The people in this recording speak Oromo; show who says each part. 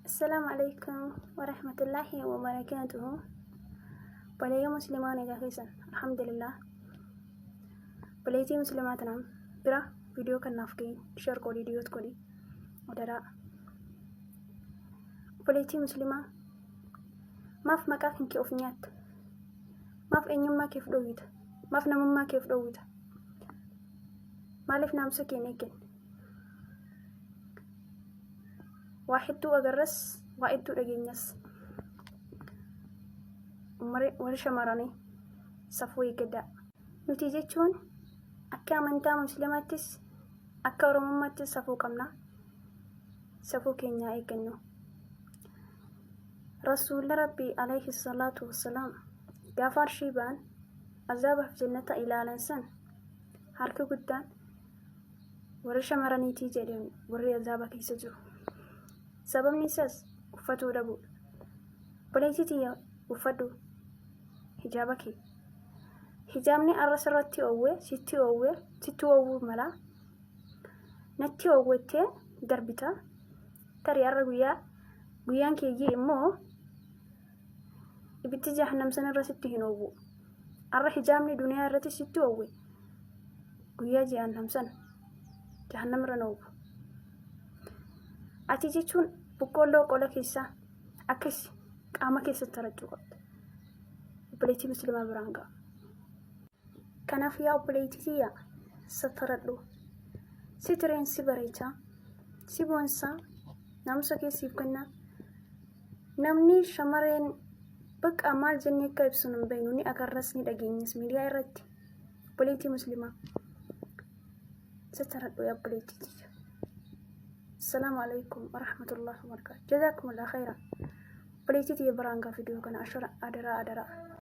Speaker 1: Assalaamu alaikum warahmatullaahi wabarakaatuhu. Obboleeyyan muslimaa nagaa keessan alhamdulillah. Obboleettii muslimaa tanaan bira viidiyoo kan naaf ga'e share godhi diyoot godhi adaraa. Obboleettii muslimaa maaf maqaa kan kee of nyaatta? Maaf eenyummaa keef dhowwita? Maaf namummaa keef dhowwita? Maaliif naamusa kee hin eegganne? Waa hedduu agarras, waa hedduu dhageenyas. Warri shamarranii safuu eeggadhaa. Nuti jechuun akka amantaa musliimaattis akka oromummaattis safuu qabna. Safuu keenyaa eeggannu. Rasuulli Rabbii alayhi salaatu wassalaam gaafa arshii ba'an azaabaaf jannata ilaalan san harki guddaan warra shamaraniitii jedheen warri azaaba keessa jiru. Sababni isaas uffatuu dhabuudha. Obboleettii tiyya uffadhu hijaaba kee. Hijaabni arra sirratti oowwe sitti oowwe sitti oowwuu mala. Natti oowwettee darbita. Tarii arra guyyaa guyyaan keeyyee immoo ibiddi jahannam sanarra sitti hin oowwu. Arra hijaabni duniyaa irratti sitti oowwe guyyaa jahannam sana jahannam irra oowwu. Ati jechuun boqqoolloo qola keessaa akkas qaama keessatti harachuu qabda. Obboleettii musliimaa biraan ga'a. Kanaaf yaa obboleettii tiyya sataradhu. Sitireen si bareecha, si boonsa, naamusa kee siif kenna. Namni shamarreen bakka maal jennee akka ibsinu hin beeknu ni agarras ni dhageenyas miidiyaa irratti. Obboleettii musliimaa sataradhu yaa obboleettii tiyya. Assalaamu alaikum warahmatullahi wabarakatuh. Jazakumullah khairan. Obboleettii tiyya biraan gaa viidiyoo kana ashara adaraa adaraa.